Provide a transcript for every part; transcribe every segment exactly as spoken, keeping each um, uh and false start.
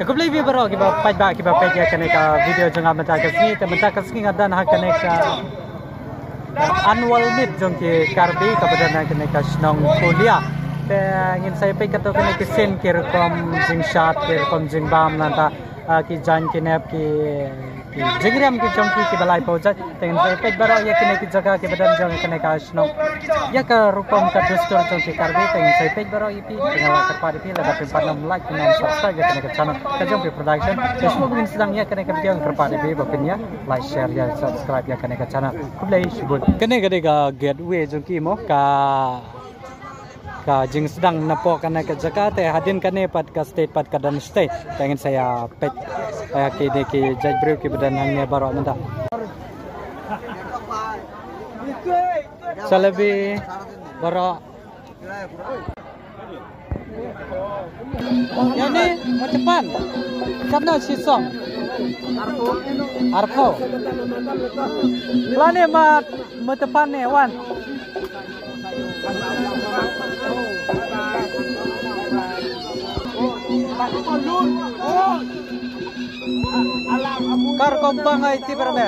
Khublei ïa phi baroh kiba peit ba kiba peit ïa kane ka video jong nga mynta ka sngi, te mynta ka sngi nga don ha kane ka annual meet jong ki Karbi kaba don ha kane ka shnong Kolia. Te ngin sa ïa peit kato kane ki sien, ki rukom jingshad, ki rukom jingbam, nangta ah, ki jaiñ ki nep, ki, ki jingriam ki jong ki kiba lai paw jait. Te ngin sa ïa peit baroh ïa kine ki jaka kiba don jong kane ka shnong. Ïa ka rukom ka dustur jong ki Karbi, te ngin sa ïa peit baroh ïa phi, te nga la kyrpad ïa phi lada phim pat nym like, phim nym subscribe ïa kane ka channel ka Jong Phi Production. Te shuwa ba ngin sdang ïa kane ka video, nga kyrpad ïa phi ba phin ïa like, share, ïa subscribe ïa kane ka channel. Khublei shibun. Kane ka dei ka gateway jong ki mo, ka ka jingsdang napoh kane ka jaka, te hadien kane pat ka stage pat ka don stage. Te ngin sa ïa peit ïa kine ki jait briew kiba don hangne baroh mynta. Jalebi baroh. Ïa ni, Mutipan. Katno shi song? Arphew. Lane ma Mutipan ne wan. Kar kom bang ai ti berme.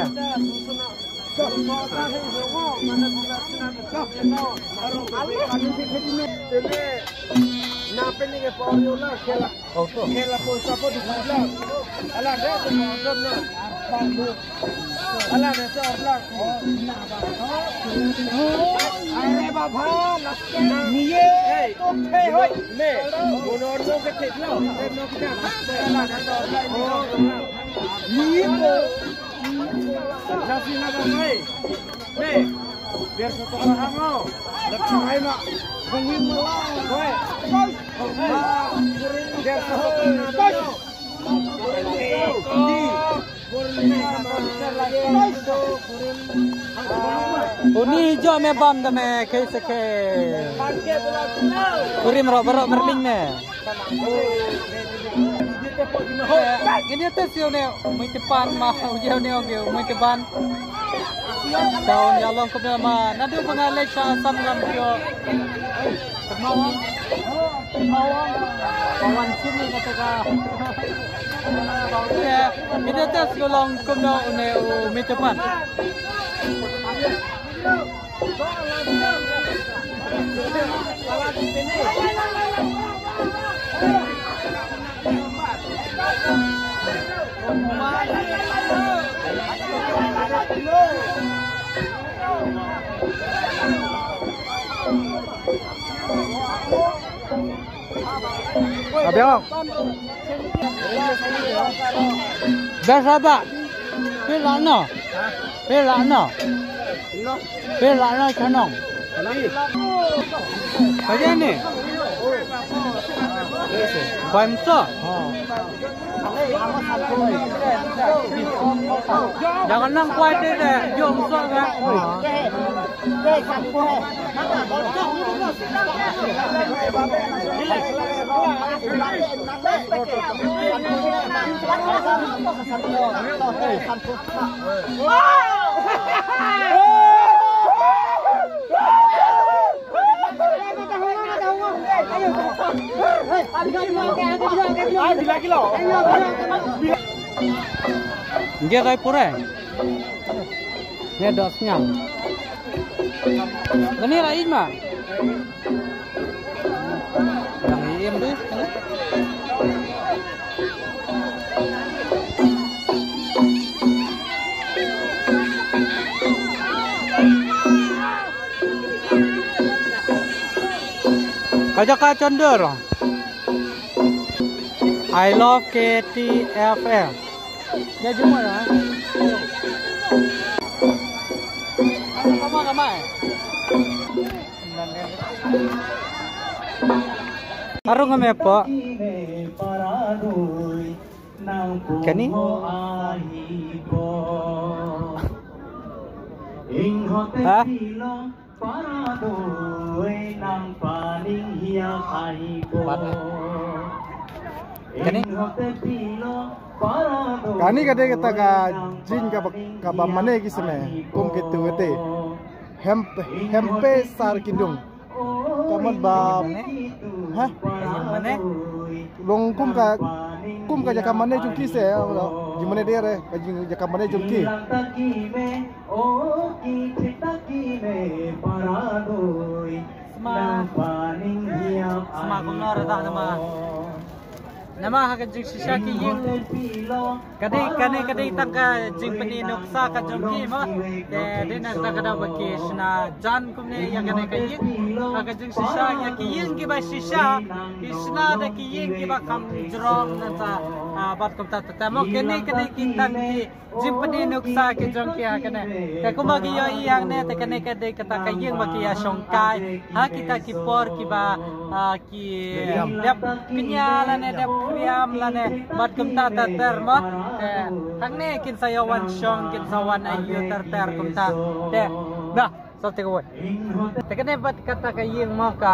अरे बाबा, ये तो थे हो। मैं, वो नॉर्मल के थे ना, ये नो क्या? ये तो, नफी ना भाई। Nih, biar satu orang lo. Lebih baik, Mak. Bengin malah. Woi. Biar satu orang lo. Uni jom me bam da me, kei se kei. Kurim ro baroh merling me. Ngin ïa test ïa une u Mutipan ma, u ïa une u Mutipan. Taun ïa long kumne ma, naduh ba nga leit sha Assam ngam ïoh. Kumno wa? Kumno wa? Ka wan sini kata ka. Ngin ïa test ïa long kumno une u Mutipan. Abiang. Biasa ba. Phi lah no. Phi lah no. Phi lah no chanong. Kaja ni. Baim so. Jangan nang kuat deh, jom so kan. Nge rai pore. Nge dos nyam. Bani rai ma. Yang im deh. Ka jaka chondor. I love K T F M. Ya jumpa ya. Sama-sama. Arung ame po. Kani? Ha? Kani? Kani ka dei kata ka jing kaba, kaba mane ki seme kum kitu kate. Hem, hempe sar kidung. Ka mut ba, ha? Mane? Long kum ka Kum ka jaka mane jong ki se, jingmane de re, ka jing jaka mane jong ki. Sma, sma kumno re ta nama. Nama ha ka jingshisha ki ïing. Ka dei, kane ka dei tang ka jingpyni nuksa ka jong ki mo. Te dei na kata ka daw ba ki shna jan kumne ïa kane ka ïing. Ha ka jingshisha ïa ki ïing kiba shisha, ki shna da ki ïing kiba kham jrong nangta, ah, bad kumta te mo kane ka dei ki tang ki jingpyni nuksa ki jong ki ha kane. Te kumba ki ïohi hangne te kane ka dei kata ka ïing ba ki ïa shongkai ha kita ki por kiba, ah, ki dep kñia lane dep khriam lane bad kumta ter ter mo. Te hangne kin sa ïa wan shong, kin sa wan aiu ter ter kumta. Te na, sa te kawei. Te kane bad kata ka ïing mo, ka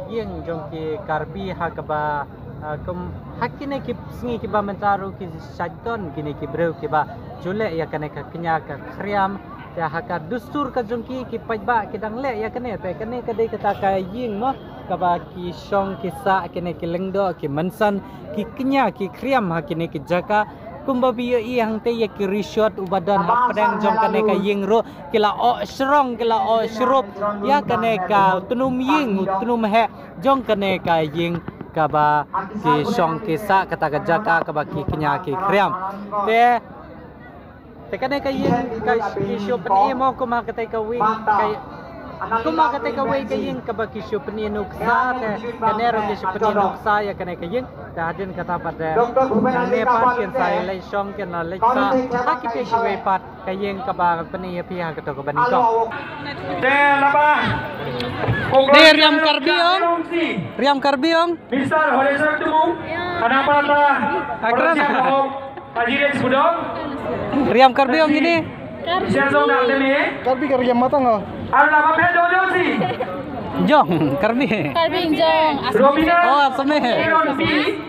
ïing jong ki Karbi ha kaba, ah, kum ha kine ki sngi kiba mynta ruh ki shait don kine ki briew kiba ju leh ïa kane ka kñia ka khriam. Te ha ka dustur ka jong ki, ki paidbah ki dang leh ïa kane. Te kane ka dei kata ka ïing mo, kaba ki shong ki sah kine ki lyngdoh, ki mynsan, ki kñia ki khriam ha kine ki jaka. Kumba phi ïohi hangtei ïa ki rishot uba don ha pdeng jong kane ka ïing ruh, ki la oh shrong, ki la oh shrup ïa kane ka tnum ïing, u tnum heh jong kane ka ïing kaba ki shong ki sah kata ka jaka kaba ki kñia ki khriam. Te, te kane ka ïing ka ki shu pyni mo kumba kata kawei ka, kumba kata kawei ka ïing kaba ki shu pyni nuksa, te kane ruh ki shu pyni nuksa ïa kane ka ïing. Te hadien kata pat, eh, nangne pat kin sa ïa leit shong, kin la leit sah ha kite kiwei pat ka ïing kaba pyni ïa phi ha kato kaba nyngkong. Te laba. Te riam Karbi ong. Riam Karbi ong. Mister Holesar Tumung, kane pat la. Akran. Haji Rex Budong. Riam Karbi ong ini. Siang song dak demi. Karbi ka riam matang oh. Ar laba phe do do si. Jong, Karbi. Karbi jong. Robina. Oh, Assamese. Aaron B.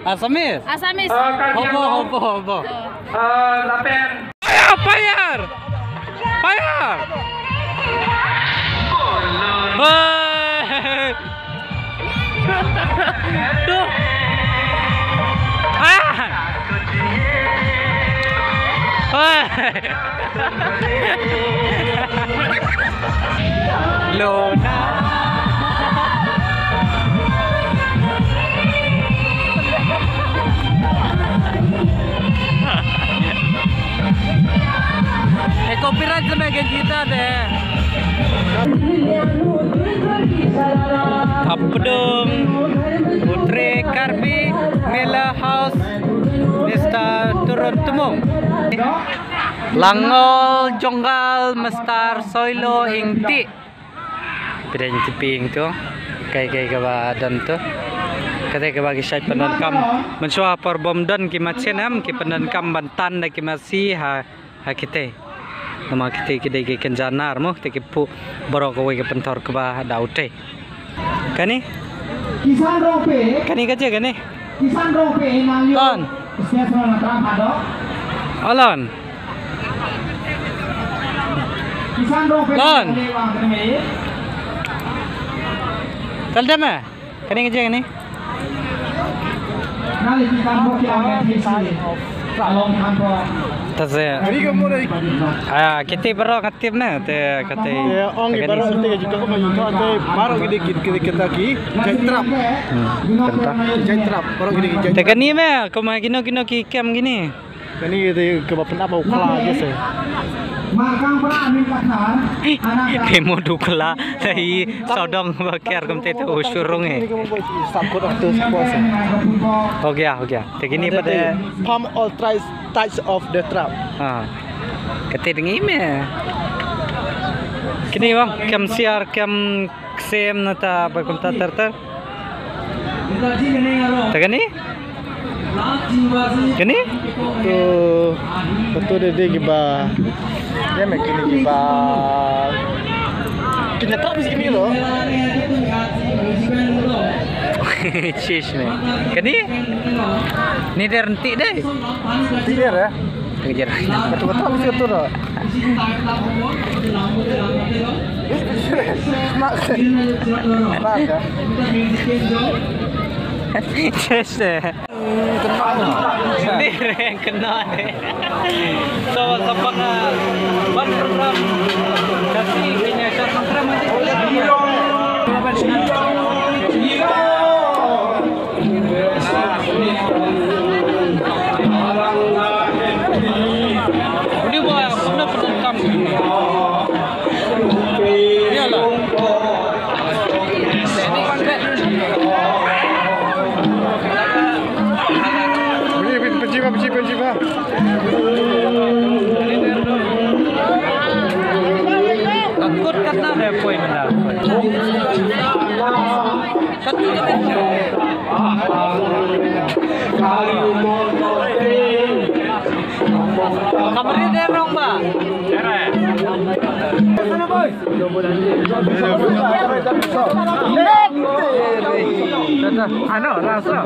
Assamese. Assamese. Eh, Karbi Hobo, Anglong. Hobo, hobo. Eh, lapen. Fire, fire. Fire. Hei. Tuh. Ah. Hei. Lona. Eh, copyright sa me ka jita de. Kapdung, Putri Karbi, Mela House, Mister Turun Tumung. Langol Jonggal, Mister Soilo Ingti. Pdeng tiping tu. Kai kai kaba don tu. Kate kaba ki shait pyndonkam. Mynshuwa por bym don ki machin em, ki pyndonkam ban tan da ki masi ha, ha kite. Namar kite ki dei ki kynja nar mo, kite ki phuh baroh kawei ka pynthor kaba da ute. Kane? Kane ka jia kane? Lon. Alon. Lon. Tal dam eh? Kane ka jia kane? Ta se. Ah, kite baroh nga tip na te kate. Te ong ki baroh te ka jingkyrkhu ma jingkyrkhu te baroh ki dei ki, ki, kita ki jait trap. Hmm, kata. Jait trap, baroh ki dei ki jait trap. Te kane me, kumba kino kino ki kem kine. Kane te kaba pynap u khla je se. Phi mut u khla, i sawdong ba kiar kumte te u shurung eh. Sab kot of tu sab kot se. Ho gaya, ho gaya. Te kine pat de. Palm all types, types of the trap. Ha. Kate dang i me. Kine bang, kem siar, kem ksem nata ba kumta ter ter. Ta kane? Kane? Tu, tu de de kiba. Ya me kine kiba. Kine trap is kine lo. Chish me. Kane? Ni der nti de. Nti der eh. Kejar. Betul betul mesti tu dah. Mak. Mak. Yes. Ni reng kena ni. So, sa pang, ah, ban program. Tapi kena sa program aja. Ini buat apa nak program? Iyalah. Panji ba, panji, panji ba. Takut katna da poi mynta. Takut. Kamri da rong ba. Ano, rasa.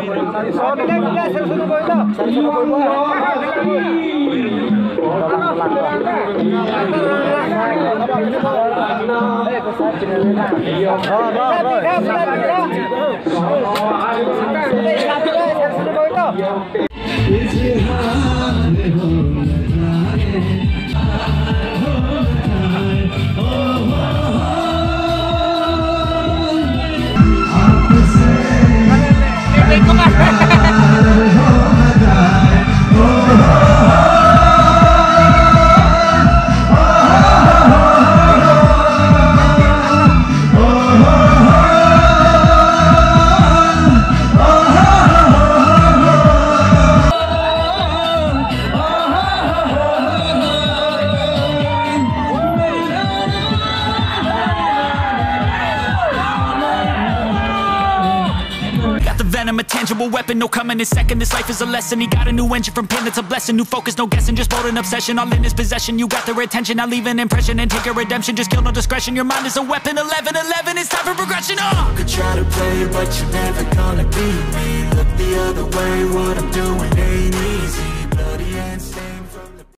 Got the venom, a tangible weapon. No coming in second. This life is a lesson. He got a new engine from pain. That's a blessing. New focus, no guessing. Just bold and obsession. All in his possession. You got their attention. Now leave an impression and take your redemption. Just kill, no discretion. Your mind is a weapon. Eleven eleven. It's time for progression. Uh! You could try to play, but you're never gonna be me. Look the other way. What I'm doing